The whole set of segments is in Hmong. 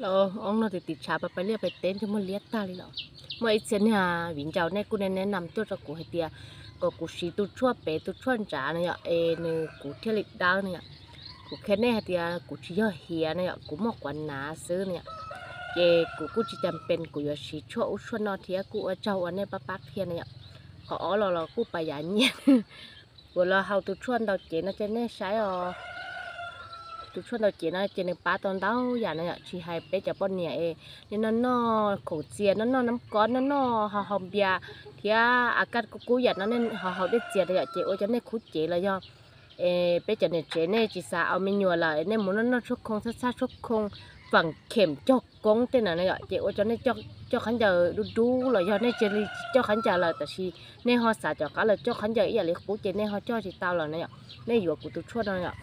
Los ob no tim tim tshav pais liaj pais teb ntsej muag liab tag li los. Muaj ib txhia niag viv ncaus nej kuj neb nam tuaj rau kuv hais tias kom kuv siv tus tshuaj pem tus tshuaj ntsav na yom, es nws kuv thiaj li dawb na yom. Kuv qhia nej hais tias kuv tsis yog hiav na yom, kuv muaj quav nav xwb na yom. Ces kuv kuj tsis cam pes kuv yuav siv tshuaj ub tshuaj no thiab, kuj ua tsaug uas nej pab pab qhia na yom. Qhov ob los los kuj pas yav nyiaj. Kuv los haus tus tshuaj ntaus cev no ces nej saib os. Tus tshuaj ntaus cev no ces nws pab tau ntau yam na yom, tsis hais peb cov poj niam es nej noj noj khoom txias, noj noj nab kob, noj noj haus haus npias thiab a kaj kub kub yam no, nej haus haus dej txias na yom, ces ua cov nej khub cev los yog es peb cov niam tsev nej tsis xav ua me nyuam lawm, nej mus noj noj tshuaj khoo, txhaj txhaj tshuaj khoo, faam khem cog koob tej na na yom, ces ua cov nej coj khaub ncaws dub dub los yog nej cia li coj khaub ncaws lawm tab sis nej ho xav cov qab los coj khaub ncaws ib yam li qub ces nej ho coj tsis tau los na yom. Nej yuav kuv tus tshuaj no yom.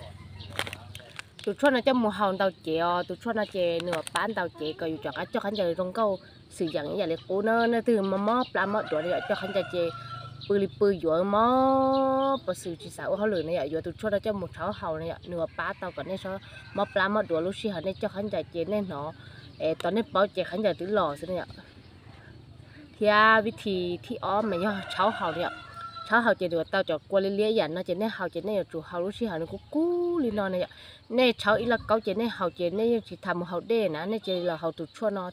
Tus tshuaj no coj mus haus ntaus cev os, tus tshuaj no ces nws yuav pab ntaus cev kom yus cov qab coj khaub ncaws zoo nkauj xwm yeem ib yam li qub na. Nej twg mob mob plab mob duav na yom, coj khaub ncaws ces pw li pw yuav mob pov xwm tsis xav ua hauj lwm na yom, yuav tus tshuaj no coj mus rhaub haus na yom, nws yuav pab tau kom nej mob plab mob duav lub sij hawm nej coj khaub ncaws ces nej hnov es tos nej paub ces khaub ncaws twb los xwb na yom. Thiab vib thib thib ob mas yog rhaub haus na yom. Rhaub haus ces nws yuav tau cov kua liab liab yam no ces nej haus ces nej yuav tsum haus lub sij hawm nws kub kub li no na yom. Nej rhaub ib lauj kaub ces nej haus ces nej yeej tsis tas mus haus dej na, nej cia li los haus tus tshuaj no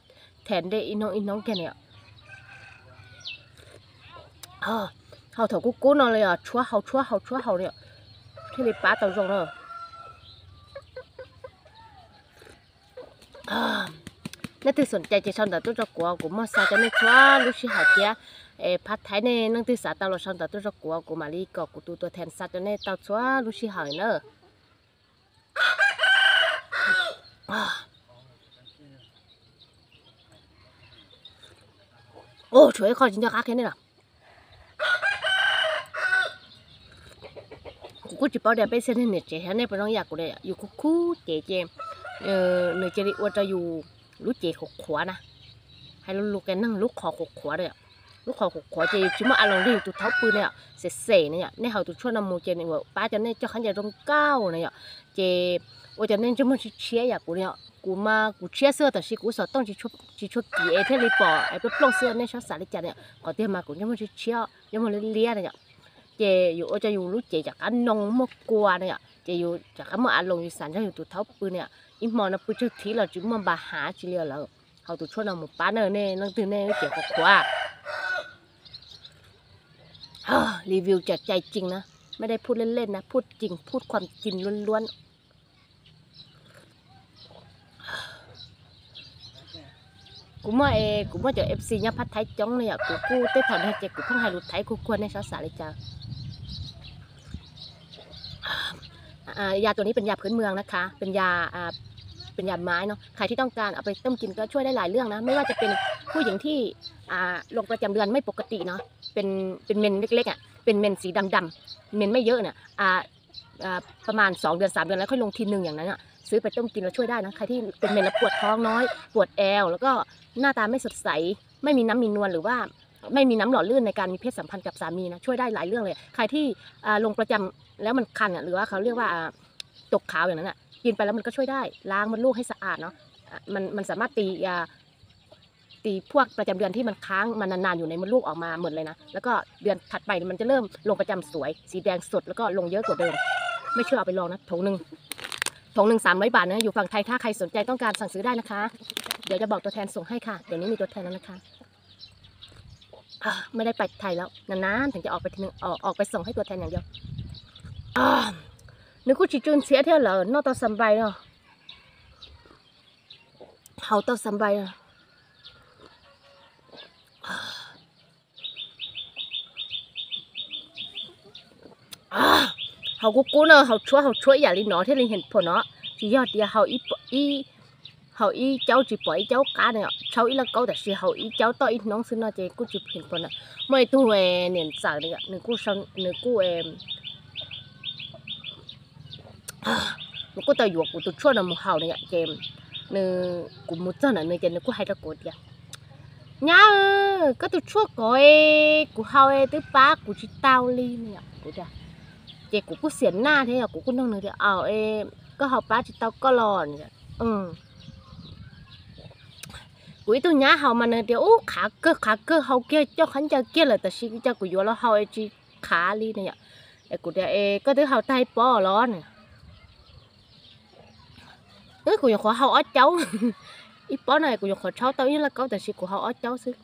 them dej ib hnub ib hnub kiag na yom. Haus thaum kub kub no los yog tshuab haus tshuab haus tshuab haus na yom, thiaj li pab tau zoo na. Nej twg xom cai ces sau ntawv tuaj rau kuv, kuv muaj xa rau nej txhua lub sij hawm thiab. Phab Thaib nej leej twg xav tau los sau ntawv tuaj rau kuv, kuv mam li kom kuv tus tuam thees xa rau nej tau txhua lub sij hawm na. Tshuav ib qho tsis nco qab qhia nej los. Kuv kuj tsis paub tias peb txhia niam tsev thiab nej puas zoo ib yam kuv, yus khub khub cev ces nws cia li ua rau yus lub cev qhuav qhuav na. Hais lus lus qias neeg lub qhov qhuav qhuav, lub qhov qhuav qhuav ces tsis muaj a loos li tus thaub pw na yom, xem xem na yom. Nej haus tus tshuaj no mus ces nws yuav pab cov nej coj khaub ncaws zoo nkauj na yom. Ces ua cov nej ntsej muag tshiab tshiab yam kuv na yom. Kuv mas kuv tshiab xwb tab sis kuv xov tooj tsis tshua kim es thiaj li pom es plooj plooj xwb, nej txhob xav li cas na yom. Qhov tiag mas kuv ntsej muag tshiab tshiab, ntsej muag liab liab na yom. Ces yuav ua rau yus lub cev rov qab noo muaj kua na yom, ces yus rov qab muaj a loos yus xav nrog yus tus thaub pw na yom. Ib hmo no pw tsawg thib los tsis muaj npa hav tsis li lawm. Haus tus tshuaj no mus pab na nej leej twg nej lub cev qhuav qhuav. Review cov cai cing na,ไม่ได้พูดเล่นๆนะ พูดจริง พูดความจริงล้วนๆ. Kuv muaj, kuv muaj cov F C nyob Phab Thaib coob na yom, kuv kuj tej thaum no ces kuv pheej hais lus Thaib kuj kuag nej txhob xav li cas.ยาตัวนี้เป็นยาพื้นเมืองนะคะ เป็นยา เป็นยาไม้เนาะ ใครที่ต้องการเอาไปต้มกินก็ช่วยได้หลายเรื่องนะ ไม่ว่าจะเป็นผู้หญิงที่ ลงประจำเดือนไม่ปกติเนาะ เป็นเป็นเมนเล็กๆอ่ะ เป็นเมนสีดำๆ เมนไม่เยอะเนี่ย ประมาณสองเดือนสามเดือนแล้วค่อยลงทีหนึ่งอย่างนั้นอ่ะ ซื้อไปต้มกินแล้วช่วยได้นะ ใครที่เป็นเมนแล้วปวดท้องน้อย ปวดแอว แล้วก็หน้าตาไม่สดใส ไม่มีน้ำมีนวล หรือว่าไม่มีน้ำหล่อลื่นในการมีเพศสัมพันธ์กับสามีนะ ช่วยได้หลายเรื่องเลย ใครที่ ลงประจำแล้วมันคันอ่ะ หรือว่าเขาเรียกว่า ตกขาวอย่างนั้นอ่ะ กินไปแล้วมันก็ช่วยได้ ล้างมดลูกให้สะอาดเนาะ มันมันสามารถตียา ตีพวกประจำเดือนที่มันค้างมานานๆอยู่ในมดลูกออกมาหมดเลยนะ แล้วก็เดือนถัดไปมันจะเริ่มลงประจำสวย สีแดงสด แล้วก็ลงเยอะกว่าเดิม ไม่เชื่อเอาไปลองนะ ถุงหนึ่ง ถุงหนึ่งสามร้อยบาทนะ อยู่ฝั่งไทย ถ้าใครสนใจต้องการสั่งซื้อได้นะคะ เดี๋ยวจะบอกตัวแทนส่งให้ค่ะ เดี๋ยวนี้มีตัวแทนแล้วนะคะ ไม่ได้ไปไทยแล้ว นานๆถึงจะออกไปทีนึง ออกออกไปส่งให้ตัวแทนอย่างเดียว nws kuj tsis tsw ntxhiab thiab lawm, noj tau xas npais no, haus tau xas npais no. Haus kub kub no, haus tshuab haus tshuab ib yam li no thiaj li heev phom no, tsis yog tias haus ib caub tsis pom ib caub qab na, rhaub ib lauj kaub tab sis haus ib caub toj ib hnub xwb no ces kuj tsis heev phom na. Muaj ib tug niam ntxawm nws kuj nws kuj tau yuav kuv tus tshuaj no mus haus na yom, ces nws, kuv mus txog ntawm nws ces nws kuj hais rau kuv tias, nyab, koj tus tshuaj ko kuv haus twb pab kuv tsis tau li no yom. Ces kuv kuj xiam naj thiab yom, kuv kuj nug nws tias, koj haus pab tsis tau koj los? Kuv ib tug nyab haus mas nws tias ub qhav kawg qhav kawg, haus kiag coj khaub ncaws kiag lawm tab sis cas kuv yuav los haus es tsis qhav li no yom. Es kuv tias es koj twb haus tag ib pob los ne? Kuv nyuam qhuav haus ob caub, ib pob no kuv nyuam qhuav tshaub tau ib laj kaub tab sis kuv haus ob caub xwb.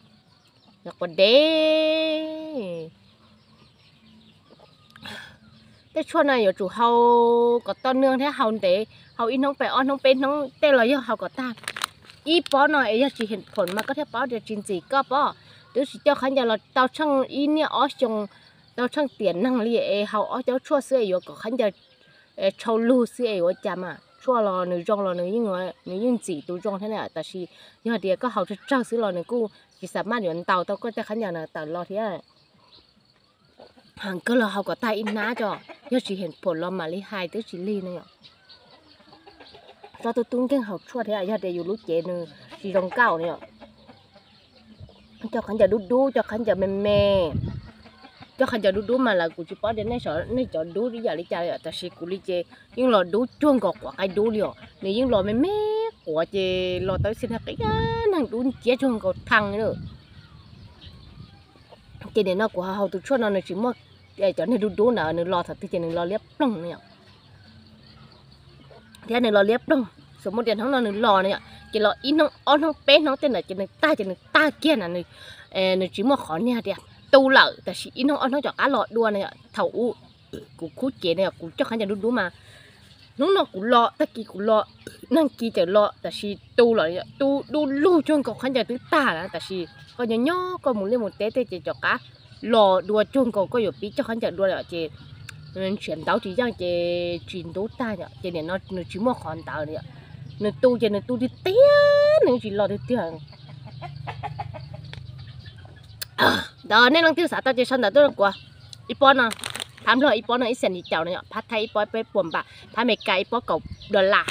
Nyuam qhuav deb. Tej tshuaj no yuav tsum haus kom tau nws thiab haus ntev, haus ib hnub pem ob hnub peb hnub tej los yog haus kom tag. Ib pob no es yog tsis hem phoom mas koj thiaj paub tias tsis ntxim koj pob. Twb tsis coj khaub ncaws los tau tsheej ib niaj ob xyoo, tau tsheej tiam neeg li es haus ob caub tshuaj xwb es yuav kom khaub ncaws tshau lug xwb es ua cas mas tshuaj los nws zoo los nws yeej ntxim tus zoo thiab na, tab sis yog tias koj haus tsawg tsawg xwb los nws kuj tsis xam maj yuav ntaus tau koj tej khaub ncaws no tawm los thiab. Heev kawg los haus kom tag ib hnab tso, yog tsis hem phoom los mam li hais twb tsis lig no yom. Tsob tub tub nkeeg haus tshuaj thiab yog tias yus lub cev nws tsis zoo nkauj no yom. Coj khaub ncaws dub dub, coj khaub ncaws me me. Coj khaub ncaws dub dub mas lawv kuv tsis paub tias nej cov dub ib yam li cas yom, tab sis kuv li ces yeej los dub cuag nkaus quav qaib dub li os. Nws yeej los me me quav ces los tau ib txhia qia neeg dub nciab cuag nkaus thee lawm. Ces nim no kuv haus tus tshuaj no nws tsis muaj cov niag dub dub ntawd, nws los thaum twg ces nws los liab ploog no yom. Thiab nws los liab ploog, xus muaj tias hnub no nws los no yom, ces los ib hnub ob hnub peb hnub tej ntawd ces nws tag ces nws tag kiag na, nws tsis muaj qhov niag tias tu lawm, tab sis ib hnub ob hnub rov qab los dua no yom. Thaum ub kuv khub cev no yom, kuv coj khaub ncaws dub dub mas hnub no kuv los, tag kis kuv los, nag kis txawm los, tab sis tu los tu dub lug cuag nkaus khaub ncaws twb tag na, tab sis koj nyob nyob koj mus liaj mus teb tej ces rov qab los dua cuag nkaus koj yuav pib coj khaub ncaws dua lawm ces nrhiav ntaub tsis yeej ces tsis ntub tag yom. Ces nim no nws tsis muaj qhov ntawd yom, nws tu ces nws tu tiag tiag, nws tsis los tiag tiag. Ntawd nej leej twg xav tau ces sau ntawv tuaj rau kuv. Ib pob no, phab Nplog ib pob no ib xees yim caum no yom, phab Thaib ib pob peb puas npam, phab Amelikas ib pob kaum dollar.